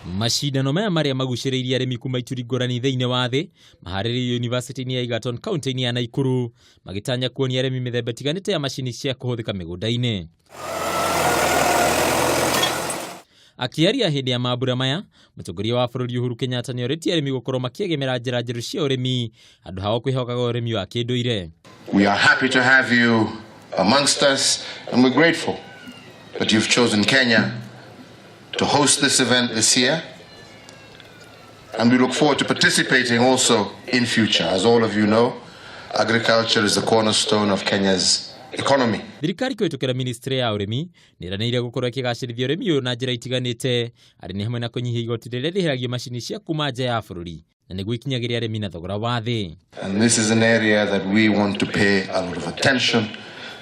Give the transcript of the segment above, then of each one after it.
Macindano maya marĩa magucĩrĩirie arĩmi kuma ituri ngũrani thĩinĩ wa thĩ maharĩrĩirio yunivasĩtĩ-inĩ ya Egerton kaunti-inĩ ya Naikuru magĩtanya kuonia arĩmi mĩthemba ĩtiganĩte ya macini cia kũhũthĩka mĩgũnda-inĩ. Akĩaria hĩndĩ ya mambura maya, mũtongoria wa bũrũri Uhuru Kenyatta nĩ orĩtie arĩmi gũkorwo makĩegemera njĩra njerũ cia ũrĩmi handũ ha kwĩhokaga ũrĩmi wa kĩndũire. We are happy to have you amongst us and we're grateful that you've chosen Kenya to host this event this year. And we look forward to participating also in future. As all of you know, agriculture is the cornerstone of Kenya's economy. Thirikari kũhĩtũkĩra ministry ya ũrĩmi nĩ ĩranĩire gũkorwo ĩkĩgacĩrithia ũrĩmi ũyũ na njĩra itiganĩte arĩ nĩ hamwe na kũnyihia igoti rĩrĩa rĩhĩragio macini cia kuma nja ya bũrũri na nĩguo ikinyagĩre arĩmi na thogora wa thĩ. And this is an area that we want to pay a lot of attention,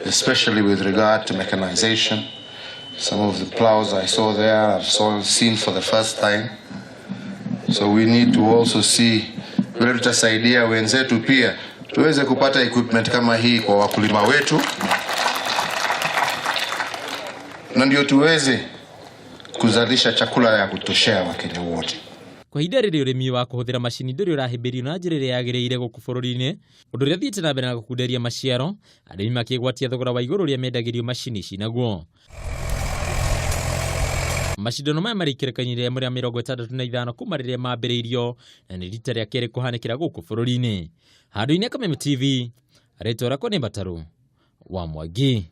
especially with regard to mechanization. Some of the plows I saw there, I've seen for the first time. So we need to also see vile tutasaidia wenzetu pia tuweze kupata equipment kama hii kwa wakulima wetu, na ndio tuweze kuzalisha chakula ya kutoshea Wakenya wote. Kwa ihinda rĩrĩ ũrĩmi wa kũhũthĩra macini ndũrĩ ũrahĩmbĩrio na njĩra ĩrĩa yagĩrĩire gũkũ bũrũri-inĩ, ũndũ ũrĩa ũthiĩte na mbere na gũkunderia maciaro, arĩmi makĩgwatia thogora wa igũrũ ũrĩa mendagĩrio macini ici naguo. Macindano maya marĩ ikereka-inĩ rĩa rĩa 65 kuma rĩrĩa mambĩrĩirio na nĩ rita rĩa kerĩ kũhanĩkĩra gũkũ bũrũri-inĩ. Handũ-inĩ Kameme TV, rĩtwa rĩakwa nĩ Mbatarũ wa Mwangi.